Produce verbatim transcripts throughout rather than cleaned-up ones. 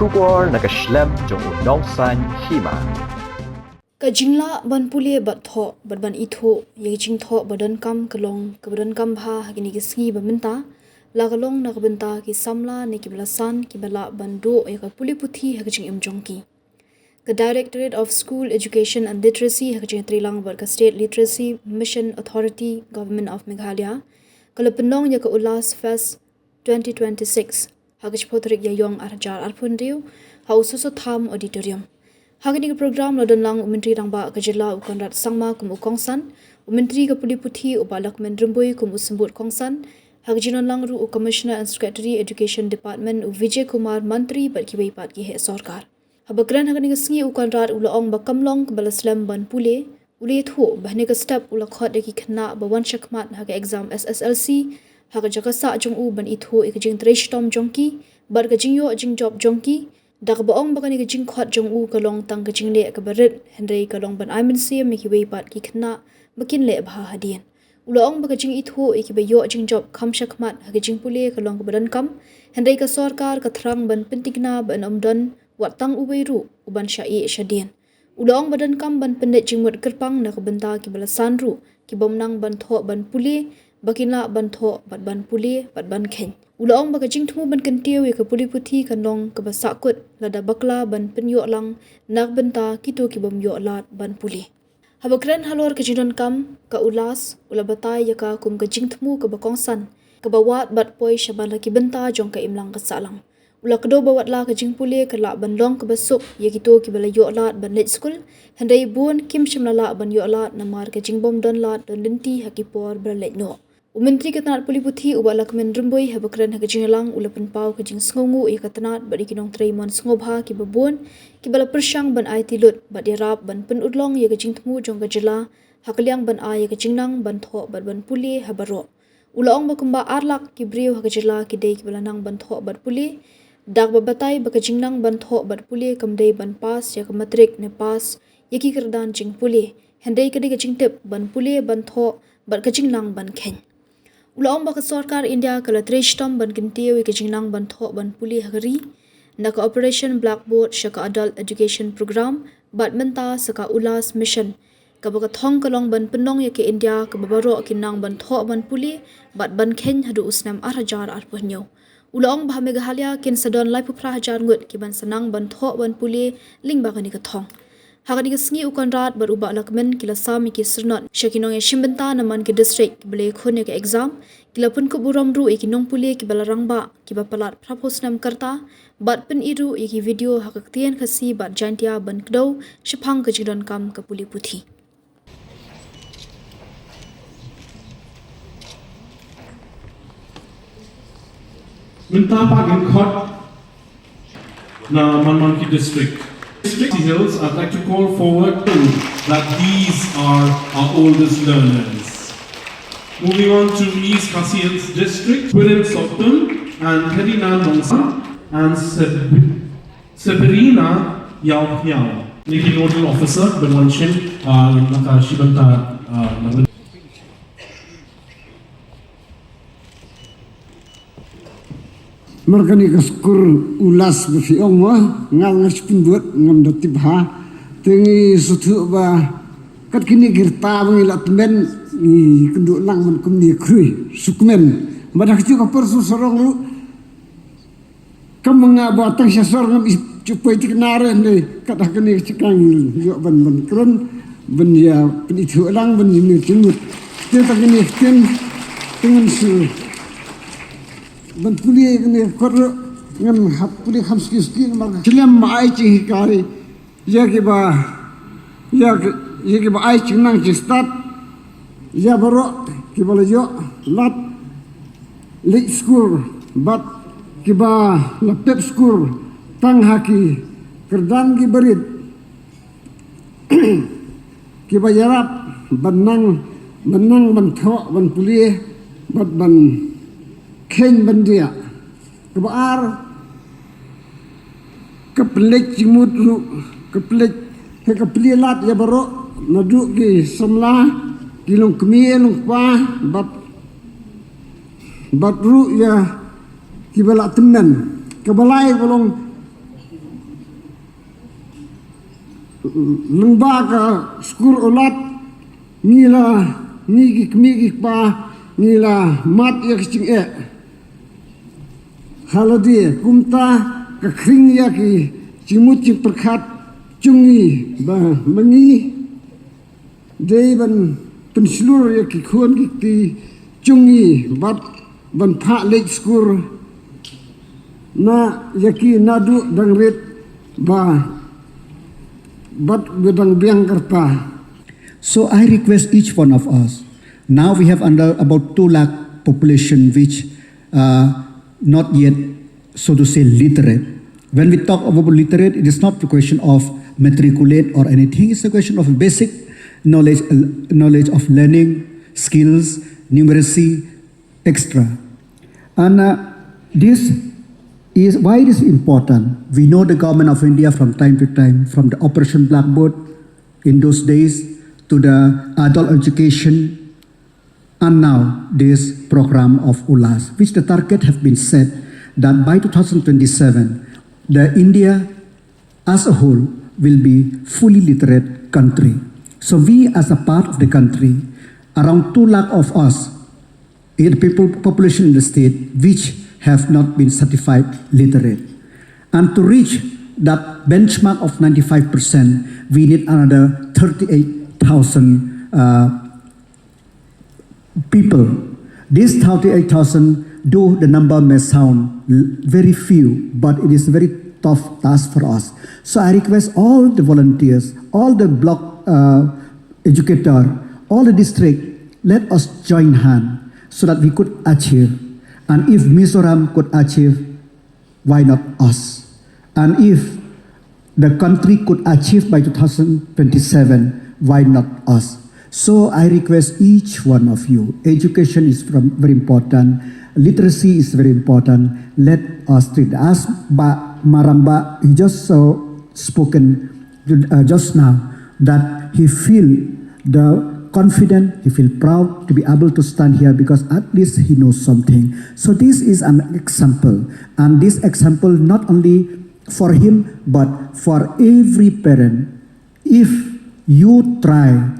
Khubor na ka shlem jong u nongsan hima. Ka jinglah ban pule bad thoh bad ban ithuh ïa ka jingthoh ba donkam ka long kaba donkam bha ha kine ki sngi ba mynta, la ka long na ka bynta ki samla ne kiba la san kiba lah ban duh ïa ka pule puthi ha ka jingim jong ki. Ka Directorate of School Education and Literacy ha ka jingïatreilang bad ka State Literacy Mission Authority, Government of Meghalaya, ka la pynlong ïa ka Ullas Fest twenty twenty-six ha ka shiphew tarik Ïaïong ar hajar arphew hynriew ha u Soso Tham Auditorium. Ha kane ka program la don lang u Myntri Rangbah ka Jylla u Conrad Sangma kum u kongsan, u Myntri ka Pule Puthi u Bah Lahkmen Rymbui kum u symbud kongsan, ha ka jingdon lang ruh u Commissioner and Secretary Education Department u Vijay Kumar Mantri bad kiwei pat ki heh sorkar. Haba kren ha kane ka sngi u Conrad u la ong ba kam long kaba la slem ban pule, u la ïathuh ba ha kane ka step u la khot ïa ki khynnah ba wan shakhmat ha ka exam S S L C ha ka jaka sah jong u ban ithuh ïa ka jingtrei shitom jong ki bad ka jingïoh jingjop jong ki, da kaba ong ba kane ka jingkhot jong u ka long tang ka jingleh kaba rit, hynrei ka long ban ai mynsiem ïa kiwei pat ki khynnah ba kin leh bha hadien. U la ong ba ka jingithuh ïa kiba ïoh jingjop kham shakhmat ha ka jingpule ka long kaba donkam, hynrei ka sorkar ka thrang ban pyntikna ba yn ym don wat tang uwei ruh uban shah ïeh shadien. U la ong ba donkam ban pynleit jingmut kyrpang na ka bynta kiba la san ruh, ki bym nang ban thoh ban pule, ba kin lah ban thoh bad ban pule bad ban kheiñ. U la ong ba ka jingthmu ban kyntiew ïa ka pule puthi kan long kaba sahkut lada bakla ban pynïoh lang na ka bynta kito ki bym ïoh lad ban pule. Haba kren halor ka jingdonkam ka Ullas, u la batai ïa ka kum ka jingthmu kaba kongsan, kaba wad bad poi shabar la ki bynta jong ka imlang ka sahlang. U la kdew ba watla ka jingpule ka lah ban long kaba suk ïa kito kiba la ïoh lad ban leit skul, hynrei bun kim shym la lah ban ïoh lad namar ka jingbym don lad don lynti ha ki por ba la leit noh. U Myntri ka tnat pule puthi u Bah Lahkmen Rymbui haba kren ha ka jingïalang u la pynpaw ka jingsngewnguh ïa ka tnat bad ïa ki nongtrei mon sngewbha kiba bun kiba la pyrshang ban aiti lut bad ïarap ban pynurlong ïa ka jingthmu jong ka jylla ha ka liang ban ai ïa ka jingnang ban thoh bad ban pule ha baroh. U la ong ba kumba ar lak ki briew ha ka jylla ki dei kiba la nang ban thoh bad pule, da kaba batai ba ka jingnang ban thoh bad pule kam dei ban pass ïa ka matric ne pass ïa ki kyrdan jingpule, hynrei ka dei ka jingtip ban pule ban thoh bad ka jingnang ban kheiñ. U la ong ba ka sorkar India ka la trei shitom ban kyntiew ïa ka jingnang ban thoh ban pule ha ka ri, na ka Operation Blackboard sha ka Adult Education Programme bad mynta sa ka Ullas Mission, kaba ka thong ka long ban pynlong ïa ka India kaba baroh kin nang ban thoh ban pule bad ban kheiñ haduh u snem ar hajar arphew hynñiew. U la ong ba ha Meghalaya kin sa don laiphew phra hajar ngut kiban sa nang ban thoh ban pule lyngba kane ka thong. Ha kane ka sngi u Conrad bad u Bah Lahkmen ki la sam ïa ki syrnod sha ki nongïashim bynta na man ki district kiba la ïakhun ïa ka exam, ki la pynkup burom ruh ïa ki nongpule kiba la rangbah kiba palat phraphew snem ka rta, bad pyni ruh ïa ki video ha ka ktien Khasi bad Jaintia ban kdew shaphang ka jingdonkam ka pule puthi. Mynta pat ngin khot na man man ki district. District Hills, I'd like to call forward that these are our oldest learners. Moving on to East Khasi Hills District, William Sopton and Hedina Nongsan and Seb- Severina Yau Yau. Niki Nodal Officer, Benwanchen, uh, Naka Shibanta, uh, Mar kane ka skur Ullas ba phi ong mo, nga nga shu pynbud ngam da tip bha. Te ngi sngewthuh ba kat kine ki rta ba ngi la tymmen ngi kynduh lang man kumne khrui sukmen. Ba da ka juh ka por shu sarong ruh. Kam nga ba tang sha sor ngam i chupai tik nare ne kat ha kane ka jaka ngi ïoh ban ban kren ban ïa pynithuh lang ban ïa mih jingmut. Te tang kine ktien te ngan shu ban pule kane ka kot ruh ngan hap pule kham suki suki namar ka khlem ai jinghikai ïa kiba, ïa ki, ïa kiba ai jingnang jingstad ïa baroh kiba la ïoh lad leit skul bad kiba la pep skul tang ha ki kyrdan kiba rit kiba ïarap ban nang, ban nang ban thoh ban pule bad ban kheiñ ban diah. Kaba ar, ka pynleit jingmut ruh, ka pynleit, ka plie lad ïa baroh naduh ki samla, ki longkmie longkpa bad, bad ruh ïa kiba la tymmen. Kaba lai ka long Lyngba ka skur Ulas ngi la, ngi ki kmie ki kpa ngi la mad ïa ka jingeh. Ha lade kumta ka khring ïa ki jingmut jingpyrkhat jong ngi ba ma ngi dei ban pynshlur ïa ki khun ki kti jong ngi bad ban phah leit skur na ïa ki naduh dang rit ba bad ba dang biang ka rta. So I request each one of us. Now we have under about two lakh population which are not yet, so to say, literate. When we talk about literate, it is not the question of matriculate or anything. It's a question of basic knowledge, knowledge of learning, skills, numeracy, et cetera. And uh, this is why it is important. We know the government of India from time to time, from the Operation Blackboard in those days to the adult education, and now this program of Ulas, which the target have been set that by two thousand twenty-seven, the India as a whole will be fully literate country. So we as a part of the country, around two lakh of us, in the people population in the state, which have not been certified literate. And to reach that benchmark of ninety-five percent, we need another thirty-eight thousand uh, people. These thirty-eight thousand, though the number may sound l- very few, but it is a very tough task for us. So I request all the volunteers, all the block uh, educator, all the district, let us join hand so that we could achieve. And if Mizoram could achieve, why not us? And if the country could achieve by two thousand twenty-seven, why not us? So I request each one of you, education is from, very important, literacy is very important. Let us treat as ba Maramba, he just so spoken uh, just now, that he feel the confident, he feel proud to be able to stand here because at least he knows something. So this is an example, and this example not only for him but for every parent. If you try,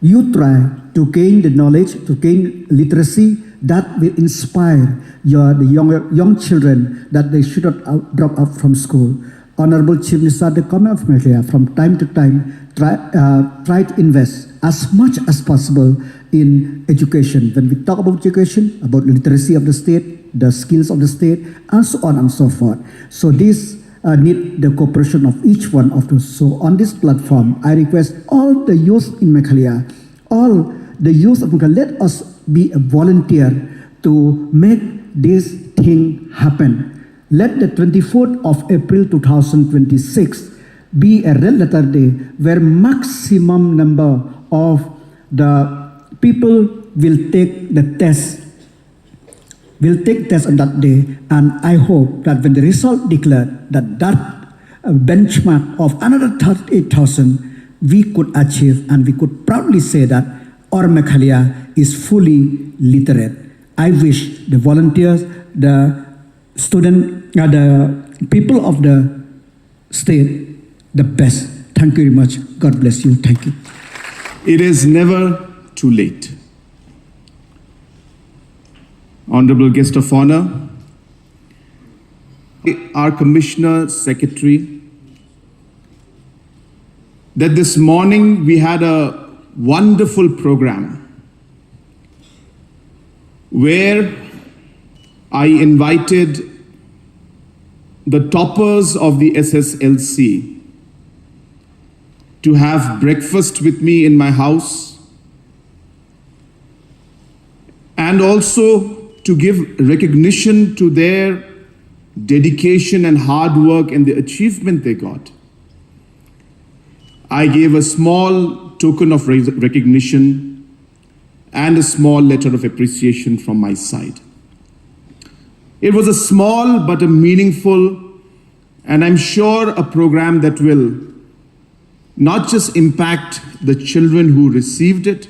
you try to gain the knowledge, to gain literacy that will inspire your the young young children that they should not out, drop out from school. Honorable Chief Minister, the government of Meghalaya from time to time try uh, try to invest as much as possible in education. When we talk about education, about literacy of the state, the skills of the state, and so on and so forth. So this uh, need the cooperation of each one of us. So on this platform, I request all the youth in Meghalaya, all the youth of Meghalaya, let us be a volunteer to make this thing happen. Let the twenty-fourth of April two thousand twenty-six be a red letter day where maximum number of the people will take the test, will take test on that day, and I hope that when the result declared that that uh, benchmark of another thirty-eight thousand we could achieve, and we could proudly say that our Meghalaya is fully literate. I wish the volunteers, the student, uh, the people of the state, the best. Thank you very much. God bless you. Thank you. It is never too late. Honorable Guest of Honor, our Commissioner Secretary, that this morning we had a wonderful program where I invited the toppers of the S S L C to have breakfast with me in my house and also to give recognition to their dedication and hard work and the achievement they got. I gave a small token of re- recognition and a small letter of appreciation from my side. It was a small but a meaningful, and I'm sure a program that will not just impact the children who received it,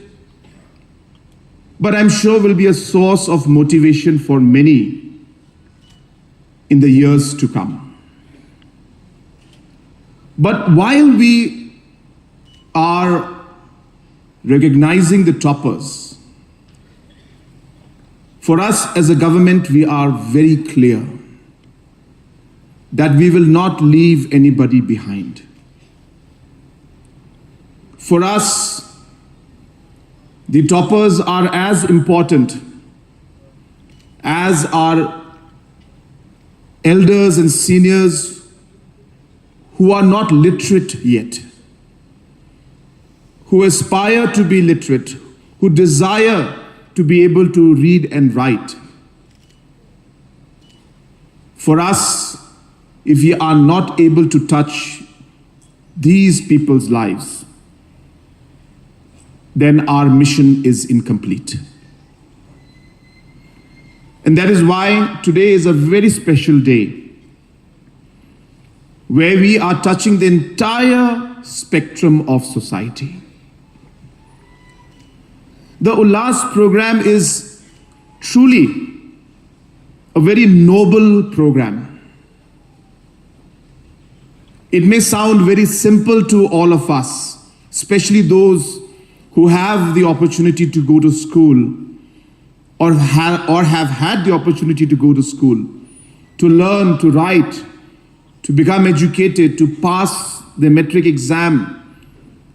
but I'm sure will be a source of motivation for many in the years to come. But while we are recognizing the toppers, for us as a government, we are very clear that we will not leave anybody behind. For us, the toppers are as important as our elders and seniors who are not literate yet, who aspire to be literate, who desire to be able to read and write. For us, if we are not able to touch these people's lives, then our mission is incomplete. And that is why today is a very special day where we are touching the entire spectrum of society. The Ullas program is truly a very noble program. It may sound very simple to all of us, especially those who have the opportunity to go to school or, ha- or have had the opportunity to go to school, to learn, to write, to become educated, to pass the matric exam,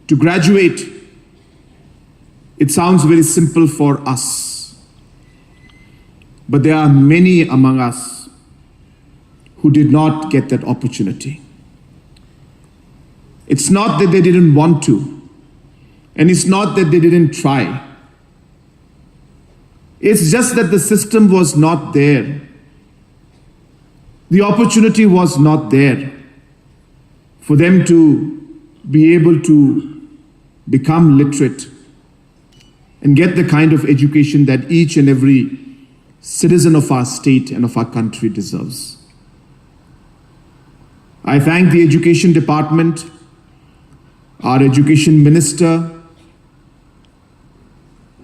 to graduate. It sounds very simple for us. But there are many among us who did not get that opportunity. It's not that they didn't want to, and it's not that they didn't try. It's just that the system was not there. The opportunity was not there for them to be able to become literate and get the kind of education that each and every citizen of our state and of our country deserves. I thank the education department, our education minister,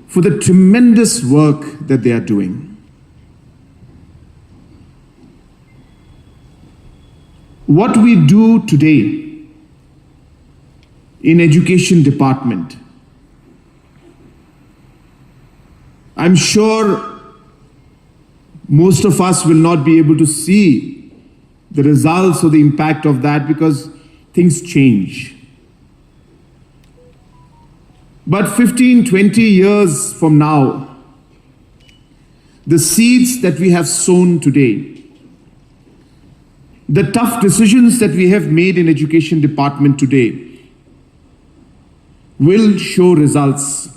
for the tremendous work that they are doing. What we do today in education department, I'm sure most of us will not be able to see the results or the impact of that because things change. But fifteen, twenty years from now, the seeds that we have sown today, the tough decisions that we have made in education department today will show results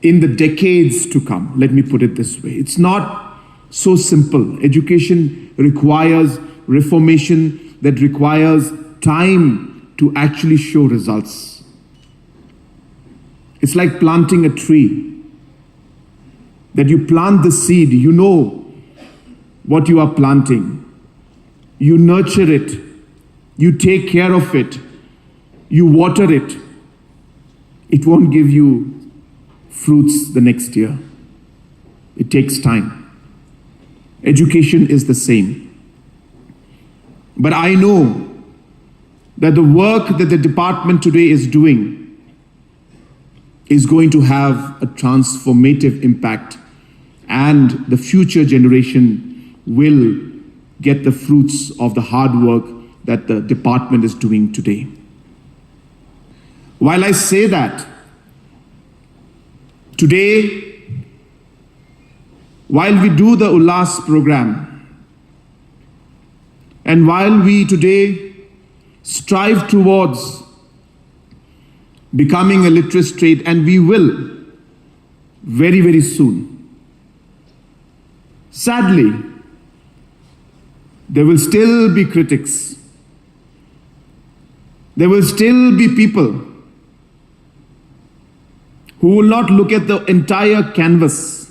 in the decades to come. Let me put it this way. It's not so simple. Education requires reformation that requires time to actually show results. It's like planting a tree. That you plant the seed, you know what you are planting. You nurture it. You take care of it. You water it. It won't give you fruits the next year. It takes time. Education is the same. But I know that the work that the department today is doing is going to have a transformative impact, and the future generation will get the fruits of the hard work that the department is doing today. While I say that, today, while we do the Ullas program, and while we today strive towards becoming a literate state, and we will very, very soon. Sadly, there will still be critics. There will still be people who will not look at the entire canvas,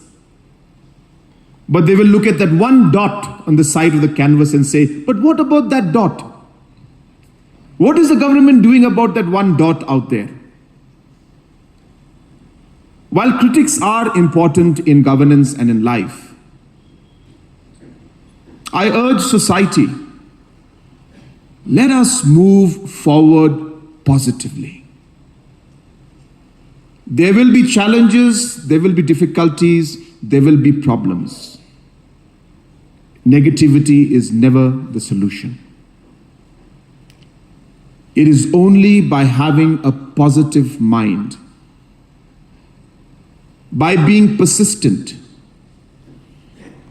but they will look at that one dot on the side of the canvas and say, "But what about that dot? What is the government doing about that one dot out there?" While critics are important in governance and in life, I urge society Let us move forward positively. There will be challenges, there will be difficulties, there will be problems. Negativity is never the solution. It is only by having a positive mind, by being persistent,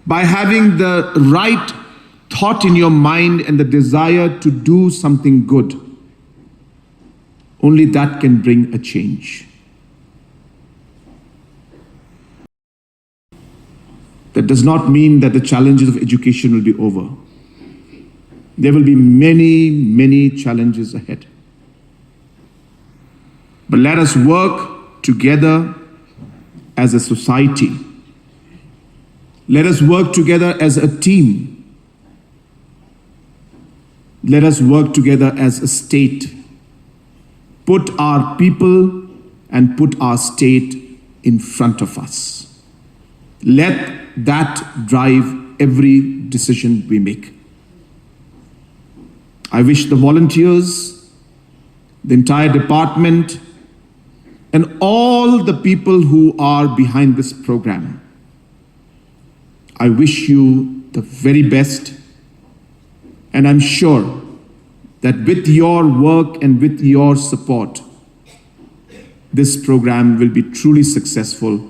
by having the right thought in your mind and the desire to do something good, only that can bring a change. That does not mean that the challenges of education will be over. There will be many, many challenges ahead. But let us work together as a society. Let us work together as a team. Let us work together as a state. Put our people and put our state in front of us. Let that drive every decision we make. I wish the volunteers, the entire department, and all the people who are behind this program, I wish you the very best, and I'm sure that with your work and with your support, this program will be truly successful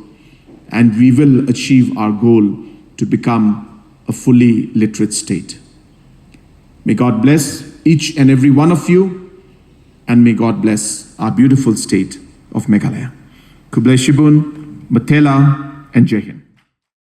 and we will achieve our goal to become a fully literate state. May God bless each and every one of you, and may God bless our beautiful state of Meghalaya. Khublei shibun, Matela, and Jai Hind.